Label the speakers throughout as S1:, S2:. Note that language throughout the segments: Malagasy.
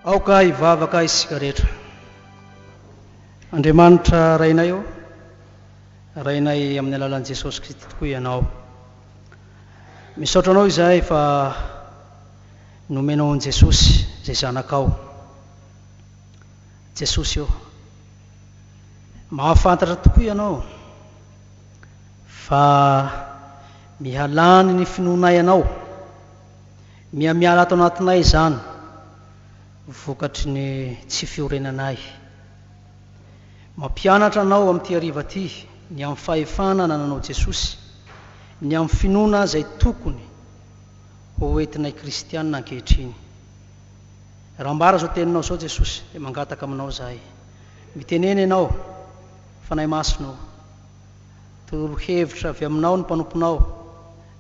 S1: Aoka hivavaka isika rehetra. Andriamanitra Rainay ô, Rainay amin'ny alalan'i Jesosy Kristy tokoa Ianao. Misaotra Anao izahay fa nomenao an'i Jesosy izay Zanakao. Jesosy ô, mahafantatra tokoa Ianao fa mihalany ny finoanay Anao. Miha-miala ato anatinay izany vokatry ny tsy fiorenanay. Mampianatra anao amin'ity hariva ity ny amin'ny fahefana anananao Jesosy, ny amin'ny finoana izay tokony ho entinay kristiana ankehitriny. Raha ambara izao teninao izao Jesosy dia mangataka aminao izahay. Mitenena Ianao, Fanahy Masina ô. Toro-hevitra avy aminao ny mpanomponao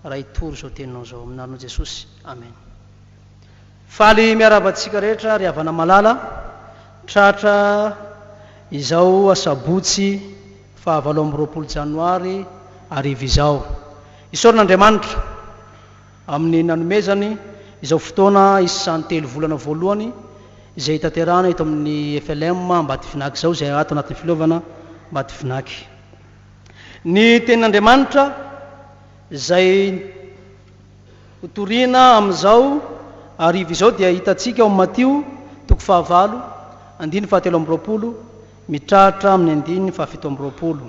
S1: raha hitory izao teninao izao. Amin'ny anaranao Jesosy. Amen. Faly miarahaba antsika rehetra ry havana malala, tratra izao asabotsy faha 28 janoary hariva izao. Isaorana Andriamanitra amin'ny nanomezany izao fotoana isan'ny telo volana voalohany izay hitanterahana eto amin'ny FLM Ambatofinàky izao izay ato anatin'ny fileovana Ambatofinàky. Ny tenin'Andriamanitra izay hotorina amin'izao hariva izao dia hitantsika ao amin'ny Matio toko fahavalo andininy fahatelo amby roapolo mitratra amin'ny andininy fahafito amby roapolo.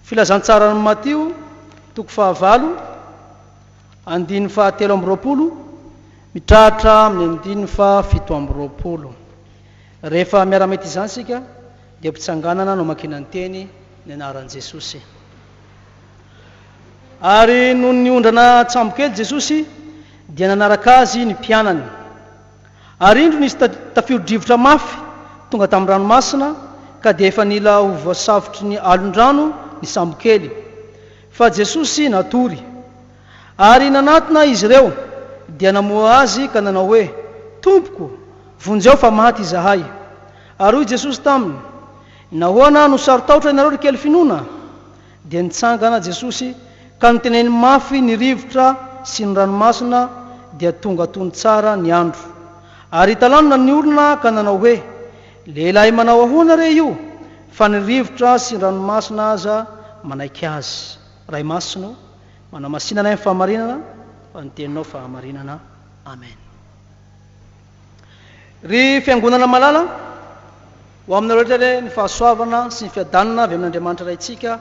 S1: Filazantsaran'i Matio toko fahavalo andininy fahatelo amby roapolo mitratra amin'ny andininy fahafito amby roapolo. Rehefa miara-mahita izany isika dia mpitsanganana no amakiana ny teny ny anaran'i Jesosy. Ary nony niondrana an-tsambokely Jesosy dia nanaraka Azy ny mpianany. Ary indro nisy tafio-drivotra mafy tonga tamin'ny ranomasina ka dia efa nila ho voasafotry ny alon-drano ny sambokely. Fa Jesosy natory. Ary nanatona izy ireo, dia namoha Azy ka nanao hoe, Tompoko, vonjeo fa maty izahay. Ary hoy Jesosy taminy, Nahoana no saro-tahotra ianareo ry kely finoana? Dia nitsangana Jesosy ka noteneniny mafy ny rivotra sy ny ranomasina, dia tonga tony tsara ny andro. Ary talanona ny olona ka nanao hoe, Lehilahy manao ahoana re io, fa ny rivotra sy ny ranomasina aza manaiky azy? Ray Masina ô, manamasina anay amin'ny fahamarinana, fa ny teninao fahamarinana. Amen. Ry Fiangonana malala, ho aminareo rehetra anie ny fahasoavana sy ny fiadanana avy amin'Andriamanitra Raintsika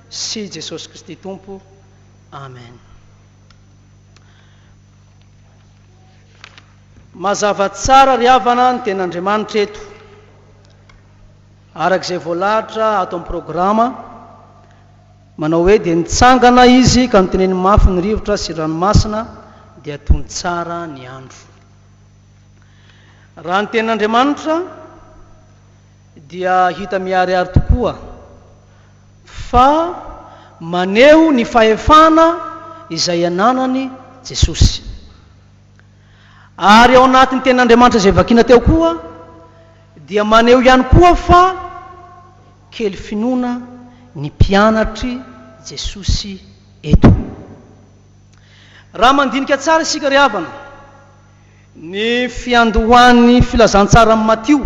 S1: sy Jesosy Kristy Tompo. Amen. Mazava tsara ry havana ny tenin'Andriamanitra eto. Araka izay voalahatra ato amin'ny programa, manao hoe dia nitsangana izy ka noteneniny mafy ny rivotra sy ranomasina dia tony tsara ny andro. Raha ny tenin'Andriamanitra dia hita miharihary tokoa fa maneho ny fahefana izay ananany Jesosy. Ary ao anatin'ny tenin'Andriamanitra izay vakiana teo koa dia maneho ihany koa fa kely finoana ny mpianatr'i Jesosy eto. Raha mandinika tsara isika ry havana, ny fiandohan'ny filazantsaran'i Matio,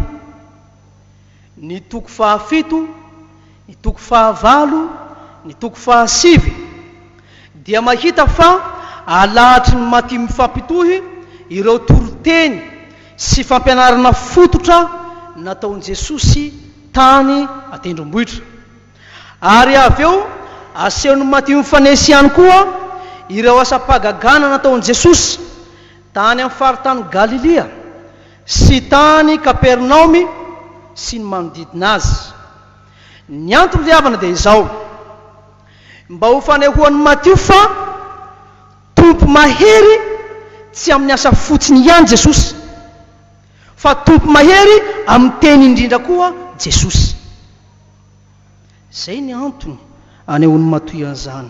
S1: ny toko fahafito, ny toko fahavalo, ny toko fahasivy, dia mahita fa alahatry ny Matio mifampitohy ireo toriteny sy fampianarana fototra nataon'i Jesosy tany an-tendrombohitra. Ary avy eo, asehon'i Matio mifanesy ihany koa ireo asam-pahagagana nataon'i Jesosy tany amin'ny faritany Galilia sy tany Kapernaomy sy ny manodidina azy. Ny antony ry havana dia izao, mba ho fanehoan'i Matio fa Tompo mahery tsy amin'ny asa fotsiny ihany Jesosy, fa Tompo mahery amin'ny teny indrindra koa Jesosy. Izay ny antony anehoan'i Matoy an'izany.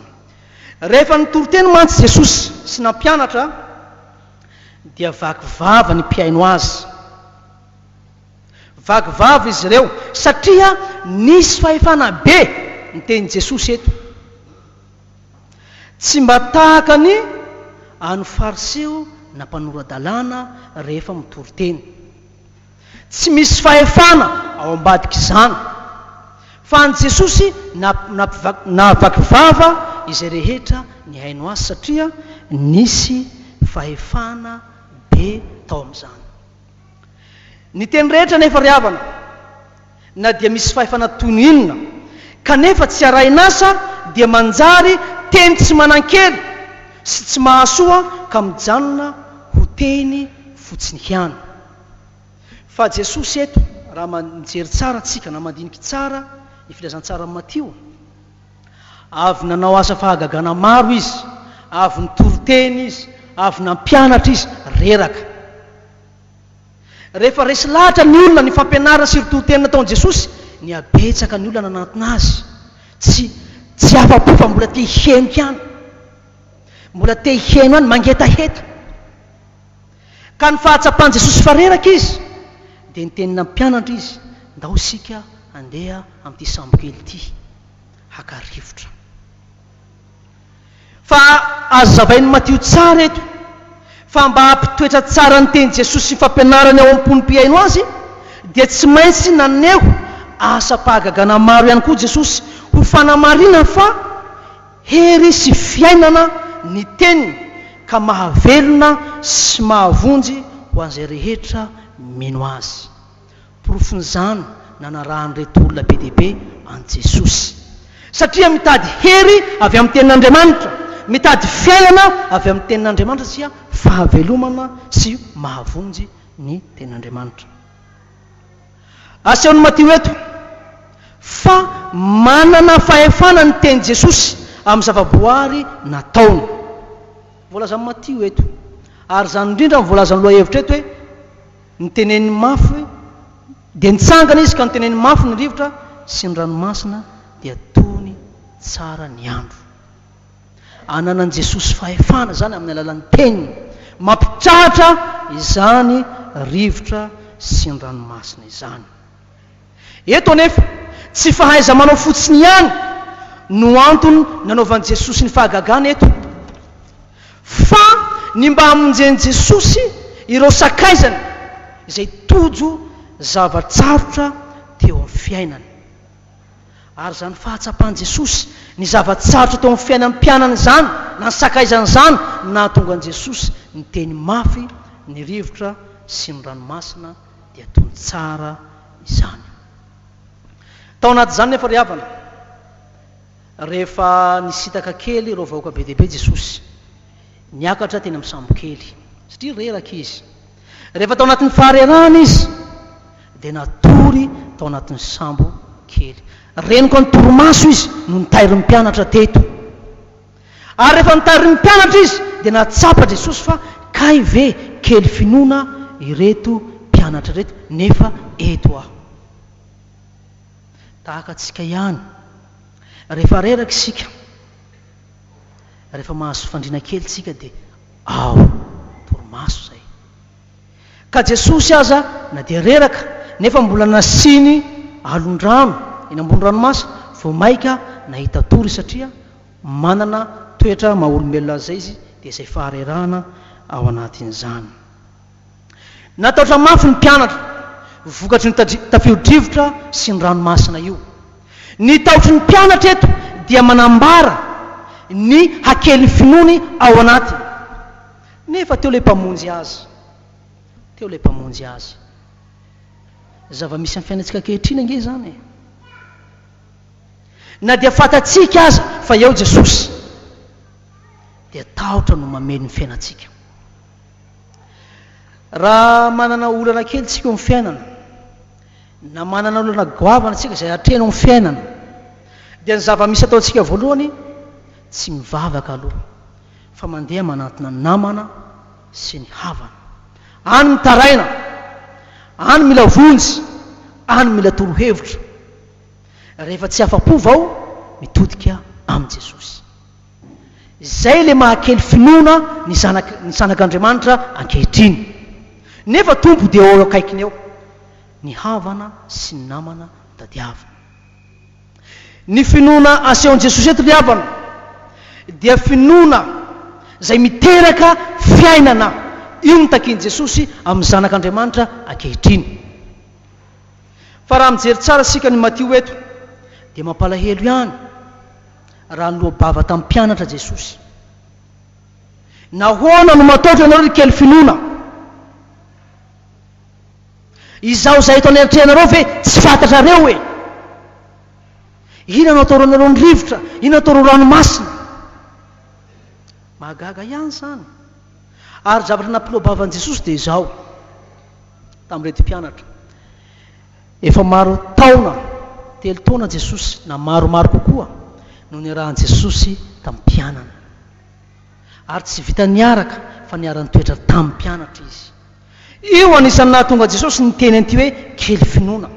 S1: Rehefa nitory teny mantsy Jesosy sy nampianatra, dia vaky vava ny mpihaino azy. Vaky vava izy ireo satria nisy fahefana be ny tenin'i Jesosy eto. Tsy mba tahaka ny an'ny Fariseo na mpanora-dalàna rehefa mitory teny. Tsy misy fahefana ao ambadik'izany. Fa an'i Jesosy nahavaky vava izay rehetra nihaino Azy satria nisy fahefana be tao amin'izany. Ny teny rehetra anefa ry havana, na dia misy fahefana toy ny inona, kanefa tsy arahin'asa dia manjary teny tsy manan-kery sy tsy mahasoa ka mijanona ho teny fotsiny ihany. Fa Jesosy eto, raha mijery tsara tsika na mandiniky tsara ny filazantsaran'i Matio, avy nanao asa fahagagana maro Izy, avy nitory teny Izy, avy nampianatra Izy, reraka. Rehefa resy lahatra ny olona ny fampianarana sy ireo toriteny nataon'i Jesosy, nihabetsaka ny olona nanantona Azy. Tsy tsy afa-po fa mbola te hiheno ihany. Mbola te hiheno ihany, mangetaheta. Ka ny fahatsapan'i Jesosy fa reraka izy, dia niteny nampianatra izy, Ndao isika handeha amin'ity sambokely ity, haka rivotra. Fa hazavain'i Matio tsara eto, fa mba hampitoetra tsara ny tenin'i Jesosy sy ny fampianarany ao am-pon'ny mpihaino azy, dia tsy maintsy naneho asam-pahagagana maro ihany koa Jesosy, ho fanamarinana fa Hery sy fiainana ny teniny ka mahavelona sy mahavonjy ho an'izay rehetra mino azy. Porofon'izany nanarahan'ireto olona be dia be an'i Jesosy. Satria mitady hery avy amin'ny tenin'Andriamanitra, mitady fiainana avy amin'ny tenin'Andriamanitra satria fahavelomana sy mahavonjy ny tenin'Andriamanitra. Asehon'i Matio eto fa manana fahefana ny tenin'i Jesosy amin'ny zavaboary nataony. Voalazan'i Matio eto, ary izany indrindra no voalazan'ny lohahevitra eto hoe, niteneniny mafy, dia nitsangana izy ka niteneniny mafy ny rivotra sy ny ranomasina dia tony tsara ny andro. Ananan'i Jesosy fahefana izany amin'ny alalan'ny Teniny. Mampitratra izany rivotra sy ny ranomasina izany. Eto anefa, tsy fahaiza-manao fotsiny ihany no antony nanaovan'i Jesosy ny fahagagana eto, fa ny mba hamonjen'i Jesosy ireo sakaizany izay tojo zava-tsarotra teo amin'ny fiainany. Ary izany fahatsapan'i Jesosy ny zava-tsarotra teo amin'ny fiainan'ny mpianany izany, na ny sakaizany izany, no nahatonga an'i Jesosy niteny mafy ny rivotra sy ny ranomasina dia tony tsara izany. Tao anatin'izany nefa ry havana, rehefa nisintaka kely ireo vahoaka be dia be Jesosy, niakatra teny amin'ny sambokely, satria reraka Izy. Rehefa tao anatin'ny faharerahana Izy, dia natory tao anatin'ny sambo kely. Renoka ny torimaso izy no nitairin'ny mpianatra teto. Ary rehefa nitairin'ny mpianatra izy dia nahatsapa Jesosy fa kay ve kely finoana ireto mpianatra ireto nefa eto aho. Tahaka antsika ihany, rehefa reraka isika, rehefa mahazo fandriana kely isika dia ao, torimaso izay. Ka Jesosy aza na dia reraka nefa mbola nasiany alon-drano eny ambony ranomasina vao maika nahita tory satria manana toetra maha olombelona azy izay izy dia izay faharerahana ao anatin'izany. Natahotra mafy ny mpianatra vokatry ny tafio-drivotra sy ny ranomasina io. Ny tahotry ny mpianatra eto dia manambara ny hakelin'ny finoany ao anatiny. Nefa teo ilay Mpamonjy azy. Teo ilay Mpamonjy azy. Zava-misy amin'ny fiainantsika ankehitriny ange izany e. Na dia fantatsika aza fa eo Jesosy, dia tahotra no mameno ny fiainantsika. Raha manana olana kely tsika eo amin'ny fiainana, na manana olana goavana tsika izay atrehina ao amin'ny fiainana, dia ny zava-misy ataontsika voalohany, tsy mivavaka aloha. fa mandeha manantona ny namana sy ny havana. Any mitaraina, any mila vonjy, any mila torohevitra. Rehefa tsy afa-po vao mitodika amin'i Jesosy. Izay ilay mahakely finoana ny zanak' ny zanak'Andriamanitra ankehitriny. Nefa Tompo dia eo akaikiny eo. Ny havana sy ny namana no tadiavina. Ny finoana asehon'i Jesosy eto ry havana dia finoana izay miteraka fiainana. Io no takian'i Jesosy amin'ny zanak'Andriamanitra ankehitriny. Fa raha mijery tsara isika ny Matio eto dia mampalahelo ihany raha niloa-bava tamin'ny mpianatra Jesosy. Nahoana no matahotra ianareo ry kely finoana? Izaho izay eto anatrehanareo ve tsy fantatrareo e? Inona no ataoranareo ny rivotra? Inona no ataonareo ranomasina? Mahagaga ihany izany. Ary zavatra nampiloa-bava an'i Jesosy dia izao, tamin'ireto mpianatra. Efa maro taona, telo taona Jesosy, na maromaro kokoa, no niarahan'i Jesosy tamin'ny mpianany. Ary tsy vita niaraka fa niara-nitoetra tamin'ny mpianatra Izy. Io anisan'ny nahatonga an'i Jesosy niteny an'ity hoe kely finoana.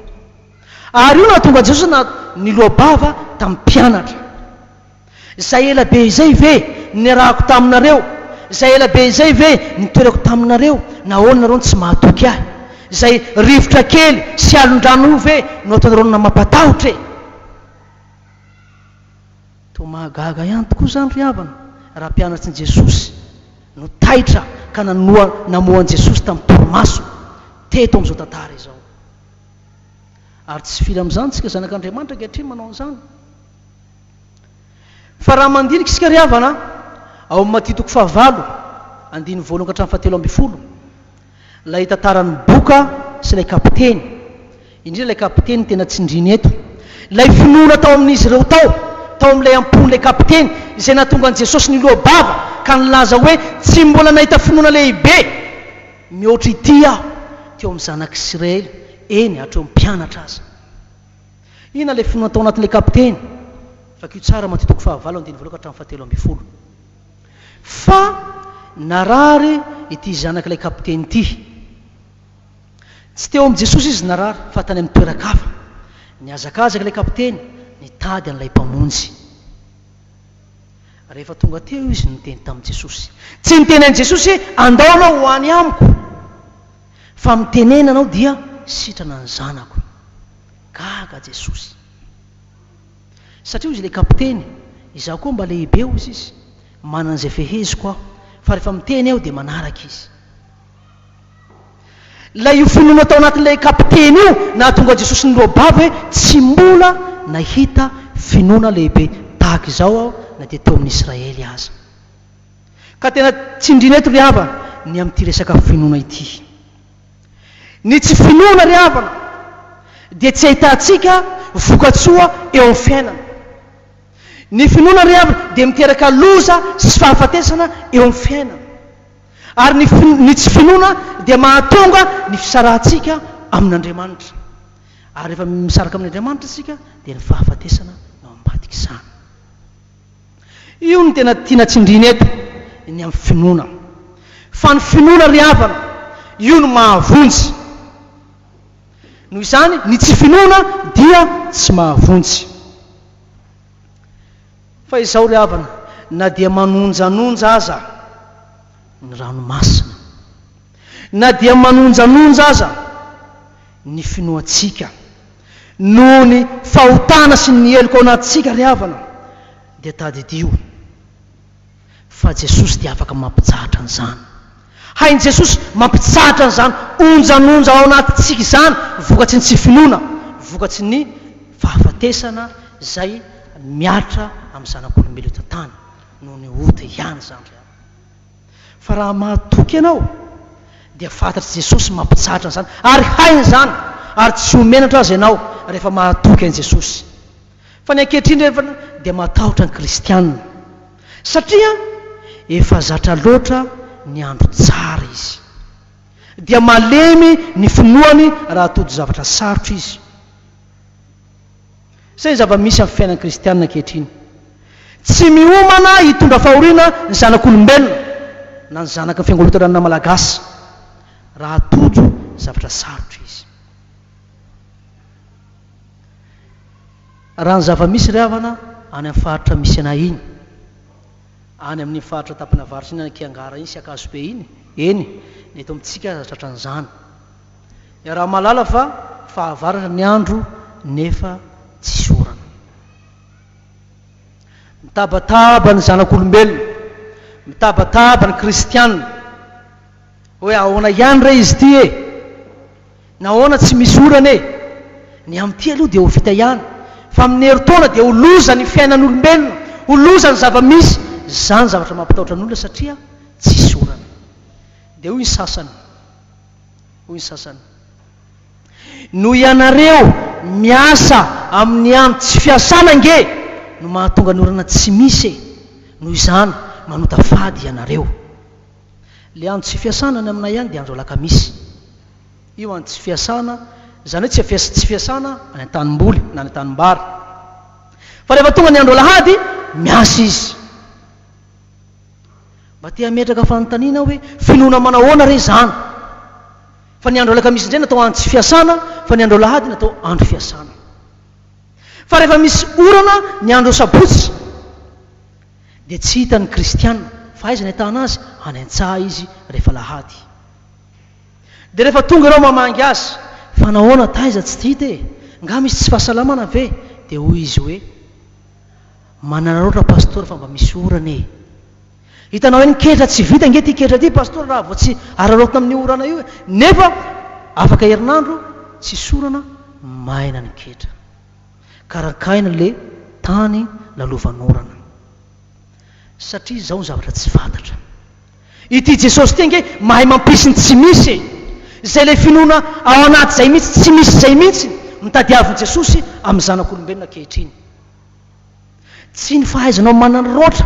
S1: Ary io nahatonga an'i Jesosy niloa-bava tamin'ny mpianatra. Izay ela be izay ve niarahako taminareo? Izay ela be izay ve nitoerako taminareo? Nahoana nareo no tsy mahatoky ahy? Izay rivotra kely sy alon-drano io ve no ataonareo mampatahotra e? Toa mahagaga ihany tokoa izany ry havana, raha mpianatry ny Jesosy no taitra ka nanoa namoha an'i Jesosy tamin'ny torimasony teto amin'izao tantara izao. Ary tsy firy amin'izany isika zanak'Andriamanitra ankehitriny manao an'izany. Fa raha mandinika isika ry havana, ao amin'ny Matio toko fahavalo, andininy voalohany ka hatramin'ny fahatelo ambinifolo, Ilay tantaran'ny boka sy ilay kapiteny. Indrindra ilay kapiteny no tena tsindriana eto. Ilay finoana tao amin'izy ireo tao, tao amin'ilay am-pon'ilay kapiteny, izay nahatonga an'i Jesosy niloa-bava ka nilaza hoe, Tsy mbola nahita finoana lehibe mihoatra ity aho teo amin'ny zanak'Isiraely, eny, hatreo amin'ny mpianatra aza. Inona ilay finoana tao anatin'ilay kapiteny? Vakio tsara Matio toko fahavalo andininy voalohany ka hatramin'ny fahatelo ambinifolo. Fa narary ity zanak'ilay kapiteny ity. Tsy teo amin'i Jesosy izy narary fa tany amin'ny toeran-kafa. Nihazakazaka ilay kapiteny nitady an'ilay Mpamonjy. Rehefa tonga teo izy no niteny tamin'i Jesosy. Tsy niteny an'i Jesosy hoe andao ianao ho any amiko, fa mitenena anao dia sitrana ny zanako. Gaga Jesosy. Satria hozy ilay kapiteny, izaho koa mba lehibe hozy izy, manana izay feheziko aho, fa rehefa miteny aho dia manaraka izy. Ilay io finoana tao anatin'ilay kapiteny io nahatonga an'i Jesosy niloa-bava hoe tsy mbola nahita finoana lehibe tahaka izao aho na dia teo amin'ny Israely aza. Ka tena tsindriana eto ry havana ny amin'ity resaka finoana ity. Ny tsy finoana ry havana dia tsy ahitantsika vokatsoa eo amin'ny fiainana. Ny finoana ry havana dia miteraka loza sy fahafatesana eo amin'ny fiainana. Ary ny ny tsy finoana dia mahatonga ny fisarahantsika amin'Andriamanitra. Ary rehefa misaraka amin'Andriamanitra isika dia ny fahafatesana no ambadik'izany. Io no tena tiana tsindriana eto, ny amin'ny finoana. Fa ny finoana ry havana, io no mahavonjy. Noho izany, ny tsy finoana dia tsy mahavonjy. Fa izao ry havana, na dia manonjanonja aza ny ranomasina, na dia manonjanonja aza ny finoantsika, Noho ny fahotana sy ny heloka ao anatintsika ry havana dia tadidio fa Jesosy dia afaka mampitsahatra an'izany. Hain'i Jesosy mampitsahatra an'izany onjanonja ao anatintsika izany vokatry ny tsy finoana, vokatry ny fahafatesana izay mihatra amin'ny zanak'olombelona eto an-tany noho ny ota ihany izany ry havana. Fa raha mahatoky ianao dia fantatr'i Jesosy mampitsahatra an'izany ary hainy izany ary tsy ho menatra aza ianao rehefa mahatoky an'i Jesosy. Fa ny ankehitriny rehefa dia matahotra ny kristiana satria efa zatra loatra ny andro tsara izy. Dia malemy ny finoany raha tojo zavatra sarotra izy. Izay ny zava-misy amin'ny fiainan'ny kristiana ankehitriny. Tsy miomana hitondra fahoriana ny zanak'olombelona na ny zanaky ny Fiangonana Loteranina Malagasy raha tojo zavatra sarotra izy. Raha ny zava-misy ry havana any amin'ny faritra misy anay iny, any amin'iny faritra Tampinavaratra iny, any Kiangara iny sy Ankazobe iny, eny, ny eto amintsika aza tratran'izany. Iaraha-mahalala fa fahavaratra ny andro nefa tsisy orana. Mitabataba ny zanak'olombelona, mitabataba ny kristiana hoe ahoana ihany re izy ity e? Nahoana tsy misy orana e? Ny amin'ity aloha dia ho vita ihany, fa amin'ny herintaona dia ho loza ny fiainan'olombelona, ho loza ny zava-misy. Izany zavatra mampitahotra ny olona satria tsisy orana. Dia hoy ny sasany, hoy ny sasany, Noho ianareo miasa amin'ny andro tsy fiasana ange no mahatonga ny orana tsy misy e! Noho izany manota fady ianareo. Le andro tsy fiasana any aminay any dia andro alakamisy. Io andro tsy fiasana, izany hoe tsy fias tsy fiasana any an-tanimboly na any an-tanimbary. Fa rehefa tonga ny andro alahady, miasa izy. Mba te hametraka fanontaniana aho hoe, finoana manahoana re izany? Fa ny andro alakamisy indray natao andro tsy fiasana, fa ny andro alahady natao andro fiasana. Fa rehefa misy orana ny andro sabotsy, dia tsy hita ny kristiana, fa aiza ny ahitana azy? Any an-tsaha izy rehefa alahady. Dia rehefa tonga ianao mamangy azy, fa nahoana taiza tsy hita e? Nga misy tsy fahasalamana ve? Dia hoy izy hoe, manararaotra pastora fa mba misy orana e! Hitanao hoe ny ketra tsy vita ange ity ketra ity pastora raha vao tsy araraotina amin'io orana io e! Nefa afaka herinandro tsisy orana maina ny ketra. Karankaina le tany lalovan'orana. Satria izao ny zavatra tsy fantatra. Ity Jesosy ity ange mahay mampisy ny tsy misy e! Izay ilay finoana ao anaty izay mihitsy tsy misy izay mihitsy no tadiavin'i Jesosy amin'ny zanak'olombelona ankehitriny. Tsy ny fahaizanao mananraotra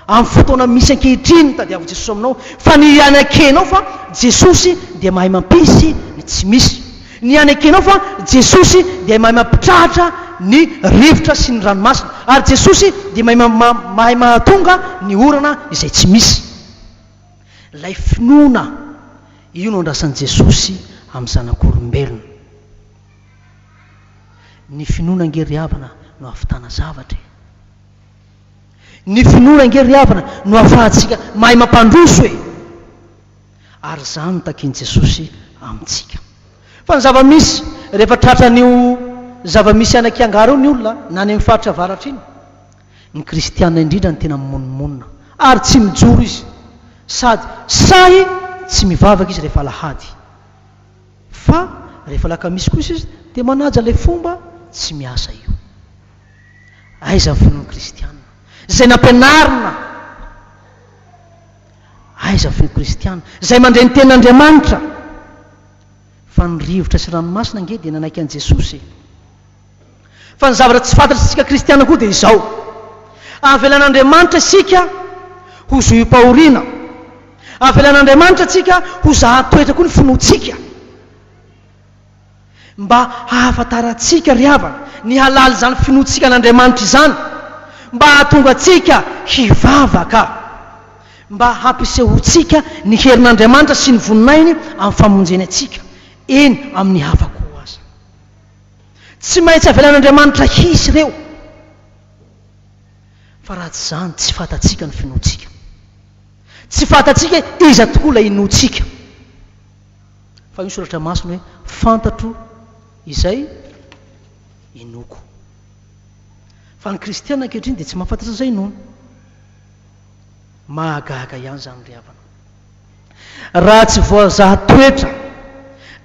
S1: amin'ny fotoana misy ankehitriny no tadiavin'i Jesosy aminao, fa ny hanekenao fa Jesosy dia mahay mampisy ny tsy misy. Ny hanekenao fa Jesosy dia mahay mampitrahatra ny rivotra sy ny ranomasina. Ary Jesosy dia mahay mahay mahatonga ny orana izay tsy misy. Ilay finoana io no andrasan'i Jesosy amin'ny zanak'olombelona. Ny finoana ange ry havana no ahavitana zavatra e! Ny finoana ange ry havana no ahafahantsika mahay mampandroso e! Ary izany no takian'i Jesosy amintsika. Fa ny zava-misy, rehefa tratran'io zava-misy any Kiangara io ny olona, na any amin'ny faritra avaratra iny, ny kristiana indrindra no tena mimonomonona, ary tsy mijoro izy, sady sahy tsy mivavaka izy rehefa alahady. Fa rehefa alakamisy kosa izy dia manaja ilay fomba tsy miasa io. Aiza ny finoan'ny kristiana? Izay nampianarina. Aiza ny finoan'ny kristiana? Izay mandre ny tenin'Andriamanitra. Fa ny rivotra sy ranomasina ange dia nanaiky an'i Jesosy e. Fa ny zavatra tsy fantatr'isika kristiana koa dia izao, avelan'Andriamanitra isika ho zohim-pahoriana, avelan'Andriamanitra antsika ho zahan-toetra koa ny finoantsika, mba hahafantarantsika ry havana ny halalin'izany finoantsika an'Andriamanitra izany, mba hahatonga antsika hivavaka, mba hampisehoantsika ny herin'Andriamanitra sy ny voninahiny amin'ny famonjeny antsika, eny amin'ny hafa koa aza. Tsy maintsy avelan'Andriamanitra hisy ireo, fa raha tsy izany tsy fantatsika ny finoantsika. Tsy fantatsika hoe iza tokoa ilay inoantsika. Fa io soratra masina hoe fantatro izay inoako. Fa ny kristiana ankehitriny dia tsy mahafantatra izay inoany. Mahagaga ihany izany ry havana. Raha tsy voazaha toetra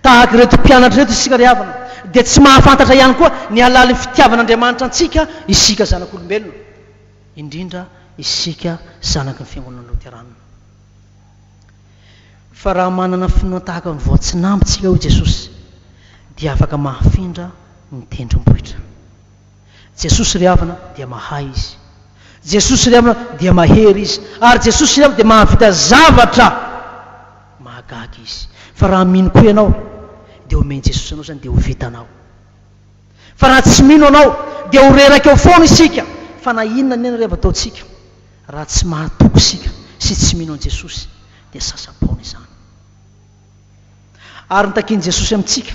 S1: tahaka ireto mpianatra ireto isika ry havana, dia tsy mahafantatra ihany koa ny halalin'ny fitiavan'Andriamanitra antsika isika zanak'olombelona, indrindra isika zanaky ny Fiangonana Loterana. Fa raha manana finoana tahaka ny voatsinamby tsika hoy Jesosy, dia afaka mahafindra ny tendrombohitra. Jesosy ry havana dia mahay Izy. Jesosy ry havana dia mahery Izy. Ary Jesosy ry havana dia mahavita zavatra mahagaga Izy. Fa raha mino koa ianao dia omen'i Jesosy anao izany dia ho vitanao. Fa raha tsy mino anao dia ho reraka eo foana isika. Fa na inona na inona ry havana ataontsika raha tsy mahatoky isika sy tsy mino an'i Jesosy dia sasa-poana izany. Ary ny takian'i Jesosy amintsika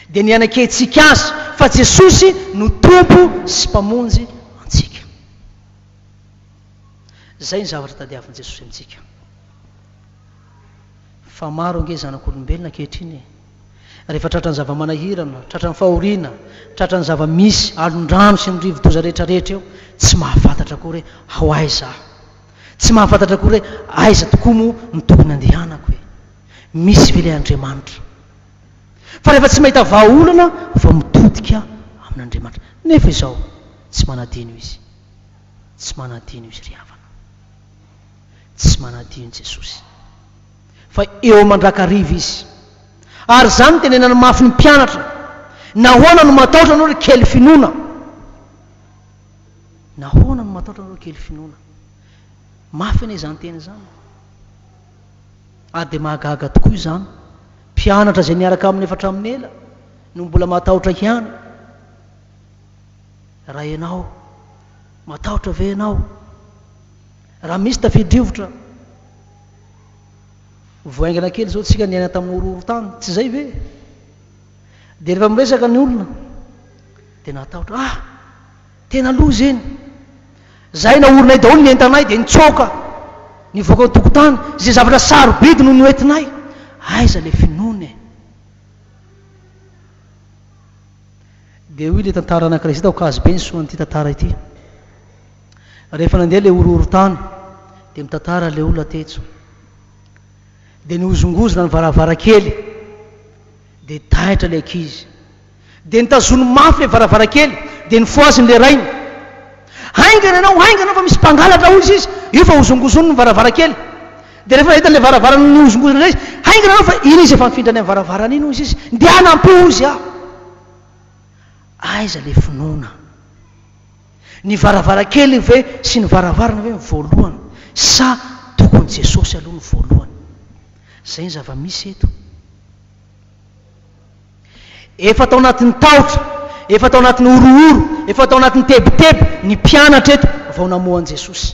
S1: dia ny hanekentsika Azy fa Jesosy no Tompo sy Mpamonjy antsika. Izay ny zavatra tadiavin'i Jesosy amintsika. Fa maro ange zanak'olombelona ankehitriny e! Rehefa tratran'ny zava-manahirana, tratran'ny fahoriana, tratran'ny zava-misy, alon-drano sy ny rivo-doza rehetrarehetra eo, tsy mahafantatra akory hoe ho aiza aho. Tsy mahafantatra akory hoe aiza tokoa moa no tokony handehanako e! Misy ve ilay Andriamanitra? Fa rehefa tsy mahita vahaolana vao mitodika amin'Andriamanitra. Nefa izao, tsy manadino Izy. Tsy manadino Izy ry havana. Tsy manadino Jesosy. Fa eo mandrakariva Izy. Ary izany no tenenany mafy ny mpianatra. Nahoana no matahotra anareo ry kely finoana? Nahoana no matahotra anareo kely finoana? Mafy anie izany teny izany. Ary dia mahagaga tokoa izany. Mpianatra izay niaraka aminy efa hatramin'ny ela no mbola matahotra ihany. Raha ianao, matahotra ve ianao? Raha misy tafio-drivotra, vao haingana kely izao tsika niaina tamin'ny horohorontany, tsy izay ve? Dia rehefa miresaka ny olona, dia natahotra, ah! Tena loza iny! Zahay naorinay daholo ny entanay dia nitsoaka nivoaka ny tokotany, izay zavatra sarobidy no noentinay. Aiza ilay finoana e? Dia hoy ilay tantara anankiray izay tao Ankazobe ny soan'ity tantara ity. Rehefa nandeha ilay horohorontany dia mitantara ilay olona tetso. Dia nihozongozona ny varavarankely dia taitra ilay ankizy. Dia nitazony mafy ilay varavarankely, dia nifohaziny ilay rainy. Haingana ianao, haingana fa misy mpangalatra hoy izy, io fa hozongozoniny ny varavarankely. Dia rehefa nahita an'ilay varavarana nihozongozona indray izy, haingana ianao fa iny izy efa nifindra any amin'ny varavarana iny hoy izy, ndehana ampio hozy aho. Aiza ilay finoana? Ny varavarankely ve sy ny varavarana ve ny voalohany sa tokony Jesosy aloha no voalohany? Izay ny zava-misy eto. Efa tao anatin'ny tahotra, efa tao anatin'ny horohoro, efa tao anatin'ny tebiteby ny mpianatra eto vao namoha an'i Jesosy.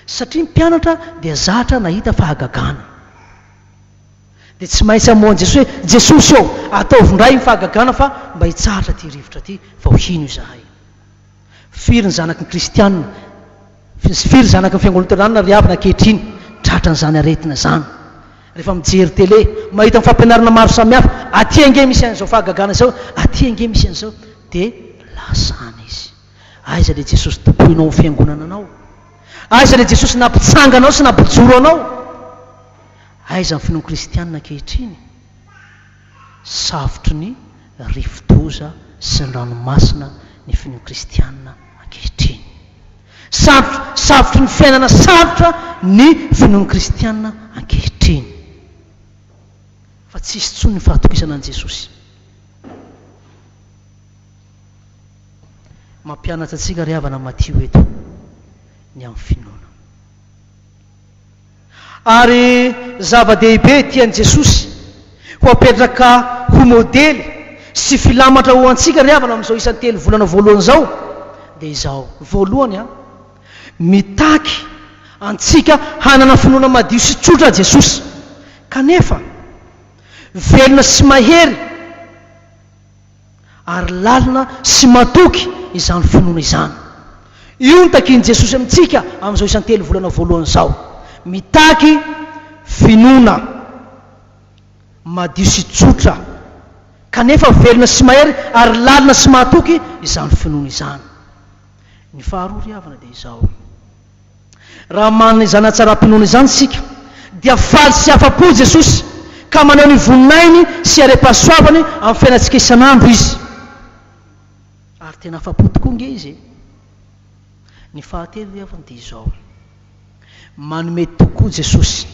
S1: Satria ny mpianatra dia zatra nahita fahagagana. Dia tsy maintsy hamoha an'i Jesosy hoe, Jesosy ô, ataovy indray ny fahagagana fa mba hitsahatra ity rivotra ity vao hino izahay. Firy ny zanaky ny kristiana, firy zanaky ny fiangonana loteranina ry havana ankehitriny tratran'izany aretina izany. Rehefa mijery télé, mahita ny fampianarana maro samihafa, aty ange misy an'izao fahagagana izao, aty ange misy an'izao, dia lasa any izy. Aiza ilay Jesosy tompoinao amin'ny fiangonana anao? Aiza ilay Jesosy nampitsangana anao sy nampijoro anao? Aiza ny finoan'ny kristiana ankehitriny? Safotry ny rivo-doza sy ny ranomasina ny finoan'ny kristiana ankehitriny. Sarotra, safotry ny fiainana sarotra ny finoan'ny kristiana ankehitriny. Fa tsy hisy intsony ny fahatokisana an'i Jesosy. Mampianatra antsika ry havana Matio eto ny amin'ny finoana. Ary zava-dehibe tian'i Jesosy ho apetraka ho modely sy filamatra ho antsika ry havana amin'izao isan'ny telo volana voalohany izao dia izao, voalohany an, mitaky antsika hanana finoana madio sy tsotra Jesosy, kanefa velona sy mahery, ary lalina sy matoky izany finoana izany. Io no takian'i Jesosy amintsika amin'izao isan-telo volana voalohany izao. Mitaky finoana madio sy tsotra, kanefa velona sy mahery ary lalina sy mahatoky izany finoana izany. Ny faharoa ry havana dia izao. Raha manana izany hatsaram-pinoana izany isika, dia faly sy afa-po Jesosy, ka maneho ny voninahiny sy harem-pahasoavany amin'ny fiainantsika isan'andro Izy. Ary tena afa-po tokoa ange Izy e! Ny fahatelo ry havana dia izao, manome tokoa Jesosy.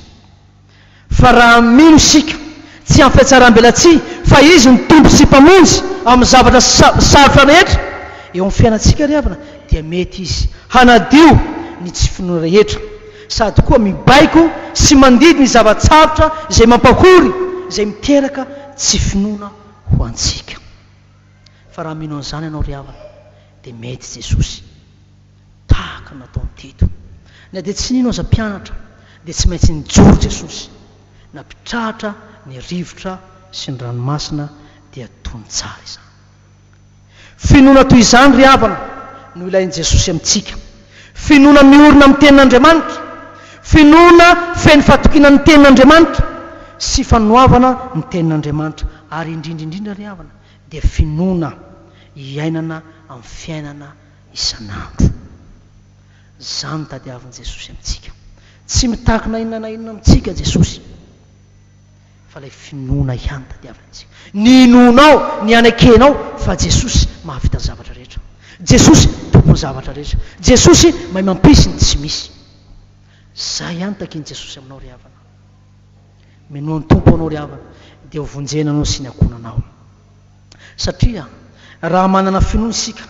S1: Fa raha mino isika, tsy amin'ny fihatsarambelatsihy, fa Izy no Tompo sy Mpamonjy amin'ny zavatra sarotra rehetra eo amin'ny fiainantsika ry havana, dia mety Izy hanadio ny tsy finoana rehetra, sady koa mibaiko sy mandidy ny zava-tsarotra izay mampahory, izay miteraka tsy finoana ho antsika. Fa raha mino an'izany ianao ry havana, dia mety Jesosy. Tahaka ny nataony teto. Na dia tsy nino aza mpianatra dia tsy maintsy nijoro Jesosy. Nampitrahatra ny rivotra sy ny ranomasina dia tony tsara izany. Finoana toy izany ry havana no ilain'i Jesosy amintsika. Finoana miorina amin'ny tenin'Andriamanitra. Finoana feno fatokiana ny tenin'Andriamanitra sy fanoavana ny tenin'Andriamanitra. Ary indrindra indrindra ry havana dia finoana iainana amin'ny fiainana isan'andro. Izany no tadiavin'i Jesosy amintsika. Tsy mitaky na inona na inona amintsika Jesosy. Fa ilay finoana ihany tadiaviny antsika. Ny inoanao, ny anekenao fa Jesosy mahavita ny zavatra rehetra. Jesosy tompon'ny zavatra rehetra. Jesosy mahay mampisy ny tsy misy. Zay ihany takian'i Jesosy aminao ry havana. Minoa ny Tompo anao ry havana dia ho vonjena anao sy ny ankohonanao. Satria raha manana finoana isika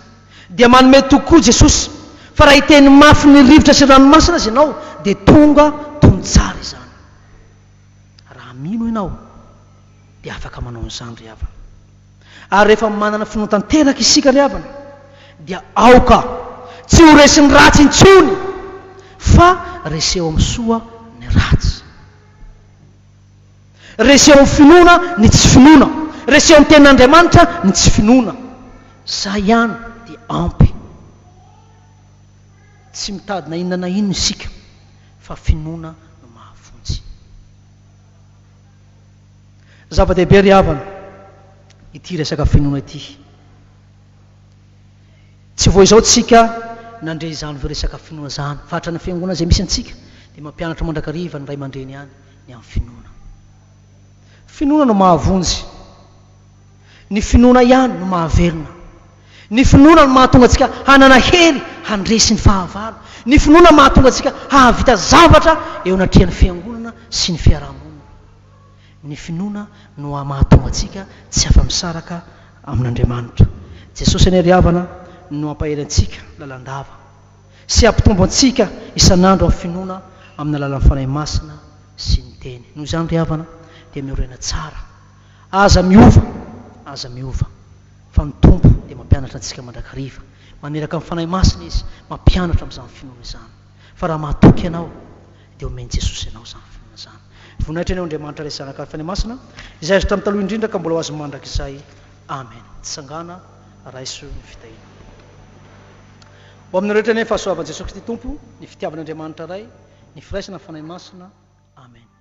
S1: dia manome toky koa Jesosy fa raha hiteny mafy ny rivotra sy ny ranomasina aza ianao dia tonga tony tsara izany. Raha mino ianao dia afaka manao an'izany ry havana. Ary rehefa manana finoana tanteraka isika ry havana dia aoka tsy ho resin'ny ratsy intsony fa reseo amin'ny soa ny ratsy. Reseo amin'ny finoana ny tsy finoana. Reseo amin'ny tenin'Andriamanitra ny tsy finoana. Zay ihany dia ampy. Tsy mitady na inona na inona isika fa finoana no mahavonjy. Zava-dehibe ry havana ity resaka finoana ity. Tsy vao izao tsika nandre izany resaka finoana izany fa hatrany fiangonana izay misy antsika dia mampianatra mandrakariva ny ray aman-dreny ihany ny amin'ny finoana. Finoana no mahavonjy. Ny finoana ihany no mahavelona. Ny finoana no mahatonga antsika hanana hery handresy ny fahavalo. Ny finoana mahatonga antsika hahavita zavatra eo anatrehan'ny fiangonana sy ny fiaraha-monina. Ny finoana no mahatonga antsika tsy afa-misaraka amin'Andriamanitra. Jesosy anie ry havana no hampahery antsika lalandava sy hampitombo antsika isan'andro amin'ny finoana amin'ny alalan'ny Fanahy Masina sy ny Teny. Noho izany ry havana dia miorena tsara. Aza miova, aza miova, fa ny Tompo dia mampianatra antsika mandrakariva. Maniraka ny Fanahy Masina Izy mampianatra amin'izany finoana izany. Fa raha mahatoky ianao, dia omen'i Jesosy anao izany finoana izany. Voninahitra anie ho Andriamanitra Ray sy Zanaka ary Fanahy Masina, izay azo tamin'ny taloha indrindra ka mbola ho azy mandrakizay. Amen. Tsangana, raiso ny fitahiana. Ho aminareo rehetra anie ny fahasoavan'i Jesosy Kristy Tompo, ny fitiavan'Andriamanitra Ray, ny firaisana ny Fanahy Masina. Amen.